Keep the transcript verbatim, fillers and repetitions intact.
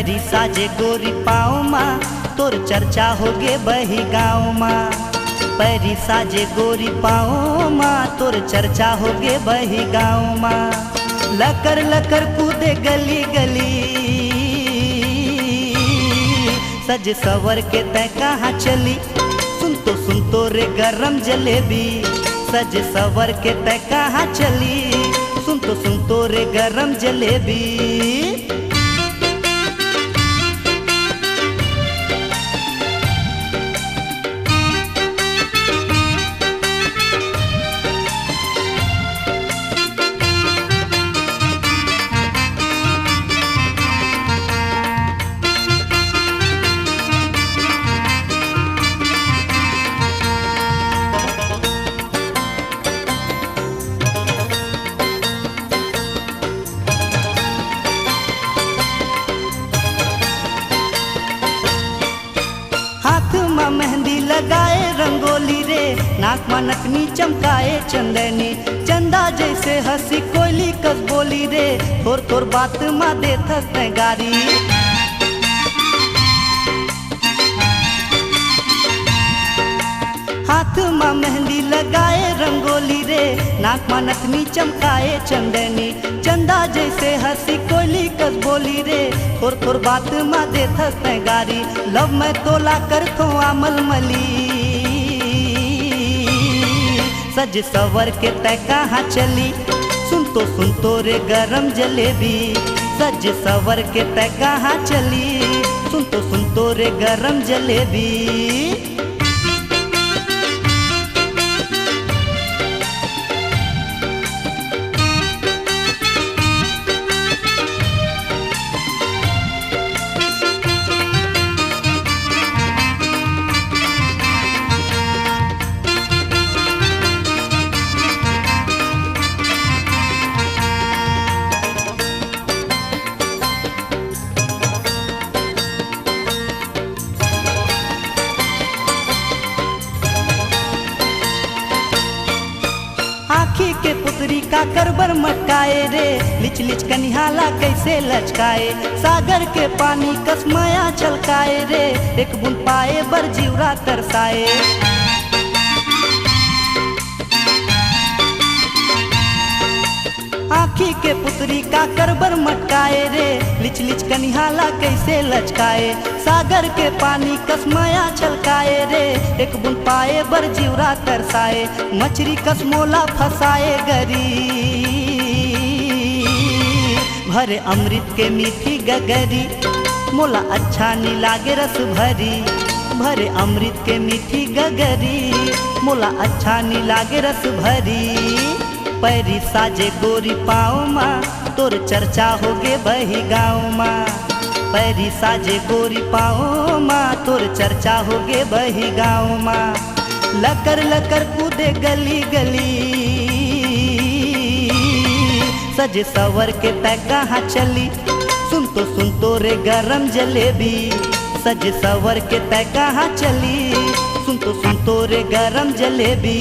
पैरी साजे गोरी पाँव मा, तोर चर्चा होगे बही गाँव मा। पैरी साजे गोरी पाँव मा, तोर चर्चा होगे बही गाँव मा। लकर लकर कूदे गली गली, सज सवर के तैं कहाँ चली? सुन तो सुन तो रे गरम जलेबी, सज सवर के तैं कहाँ चली? सुन तो सुन तो रे गरम जलेबी। हाथ मा मेहंदी लगाए रंगोली रे, नाक मा नथनी चमकाए चंदनी। चंदा जैसे हंसी कोयली कस बोली रे, थोर थोर बात मा देथस तैं गारी। हाथ मा मेहंदी लगाए रंगोली रे, नाक मा नथनी चमकाए चंदनी। चंदा जैसे हंसी कोयली कस बोली रे, थोर थोर बात मा देथस तैं गारी। Love मैं तोला करथों आमल मली, सज सवर के तैं कहाँ चली? सुन तो सुन तो रे गरम जलेबी, सज सवर के तैं कहाँ चली? सुन तो सुन तो रे गरम जलेबी। आँखी के पुतरी काकर बर मटकाए रे, लिच लिच कनिहा ला कैसे लचकाए। सागर के पानी कस मया छलकाए रे, एक बूंद पाए बर जिउरा तरसाए। आँखी के पुतरी काकर बर मटकाए रे, लिच लिच कनिहा ला कैसे लचकाए। सागर के पानी कस मया छलकाए रे, एक बूंद पाए बर जिउरा तरसाए। मछरी कस मोला फंसाए गरी, भरे अमृत के मीठी गगरी, मोला अच्छा नी लागे रस भरी। भरे अमृत के मीठी गगरी, मोला अच्छा नी लागे रस भरी। पैरी साजे गोरी पाँव मा, तोर चर्चा होगे बही गाँव मा। पैरी साजे गोरी पाँव मा, तोर चर्चा होगे बही गाँव मा। लकर लकर कूदे गली गली, सज सवर के तैं कहाँ चली? सुन तो सुन तो रे गरम जलेबी, सज सवर के तैं कहाँ चली? सुन तो सुन तो रे गरम जलेबी।